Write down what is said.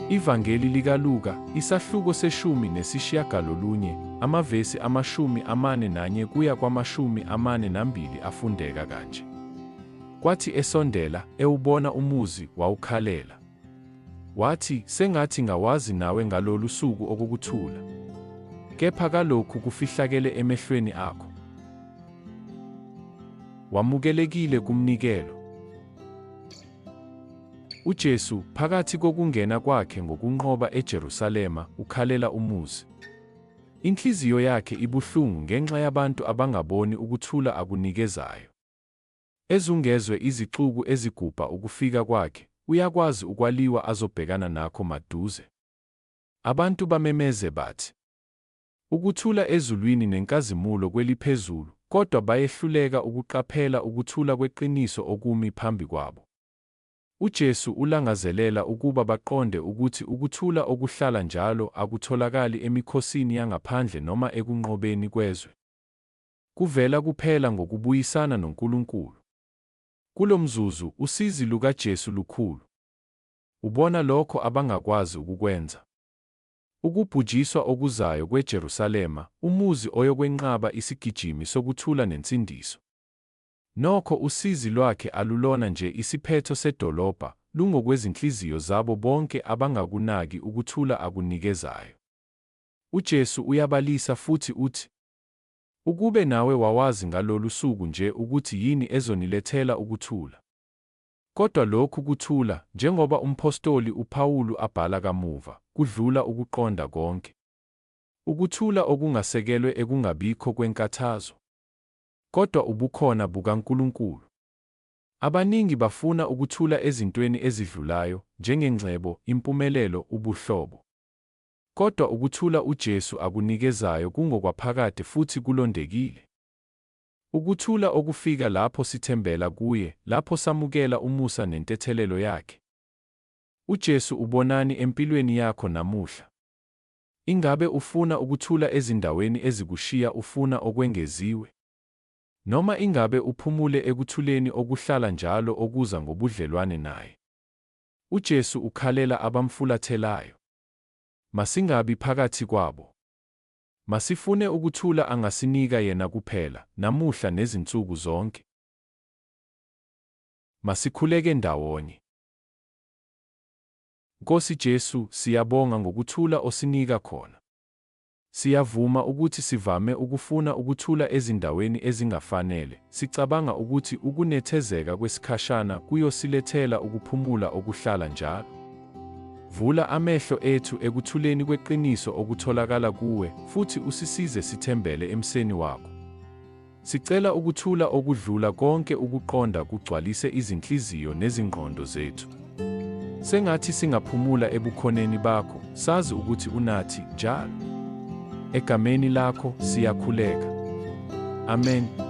Ivangeli likaLuka, isahluko se-19, amavesi ama-41 kuya kwama-42 afundeka kanje. Kwathi esondela, ewubona umuzi, wawukhalela. Wathi, Sengathi ngawazi nawe ngalolu suku okokuthula. Kepha kalokhu kufihlakele emehlweni akho. Wamukelekile kumnikelo. UJesu, phakathi kokungena kwakhe ngokunqoba eJerusalema, ukhalela umuzi. Inhliziyo yakhe ibuhlungu ngenxa yabantu abangaboni ukuthula akunikezayo. Ezungezwe izixuku ezigubha ukufika kwakhe, uyakwazi ukwaliwa azobhekana nakho maduze. Abantu bamemeze bathi, Ukuthula ezulwini nenkazimulo kweliphezulu, kodwa bayehluleka ukuqaphela ukuthula kweqiniso okumi phambi kwabo. UJesu ulangazelela ukuba baqonde ukuthi ukuthula okuhlala njalo akutholakali emikhosini yangaphandle noma ekunqobeni kwezwe. Kuvela kuphela ngokubuyisana noNkulunkulu. Kulo mzuzu, usizi lukaJesu lukhulu. Ubona lokho abangakwazi ukukwenza. Ukubhujiswa okuzayo kweJerusalema, umuzi oyokwenqaba isigijimi sokuthula nensindiso. Nokho, usizi lwakhe alulona nje isiphetho sedolobha, lungokwezinhliziyo zabo bonke abangakunaki ukuthula akunikezayo. UJesu uyabalisa futhi uthi, Ukube nawe wawazi ngalolu suku nje ukuthi yini ezonilethela ukuthula. Kodwa lokhu kuthula, njengoba umphostoli uPawulu abhala kamuva, kudlula ukuqonda konke. Ukuthula okungasekelwe ekungabikho kwenkathazo, kodwa ubukhona bukaNkulunkulu. Abaningi bafuna ukuthula ezintweni ezidlulayo, njengengcebo, impumelelo, ubuhlobo. Kodwa ukuthula uJesu akunikezayo kungokwaphakade futhi kulondekile. Ukuthula okufika lapho sithembela kuye, lapho samukela umusa nentethelelo yakhe. UJesu ubonani empilweni yakho namuhla? Ingabe ufuna ukuthula ezindaweni ezikushiya ufuna okwengeziwe? Noma ingabe uphumule ekuthuleni okuhlala njalo okuza ngobudlelwane naye? UJesu ukhalela abamfulathelayo. Masingabi phakathi kwabo. Masifune ukuthula angasinika yena kuphela, namuhla nezinsuku zonke. Masikhuleke ndawonye. Nkosi Jesu, siyabonga ngokuthula osinika khona. Siyavuma ukuthi sivame ukufuna ukuthula ezindaweni ezingafanele, sicabanga ukuthi ukunethezeka kwesikhashana kuyosilethela ukuphumula okuhlala njalo. Vula amehlo ethu ekuthuleni kweqiniso okutholakala kuwe futhi usisize sithembele emseni wakho. Sicela ukuthula okudlula konke ukuqonda kugcwalise izinhliziyo nezingqondo zethu. Sengathi singaphumula ebukhoneni bakho, sazi ukuthi unathi njalo. Egameni lakho siyakhuleka. Amen.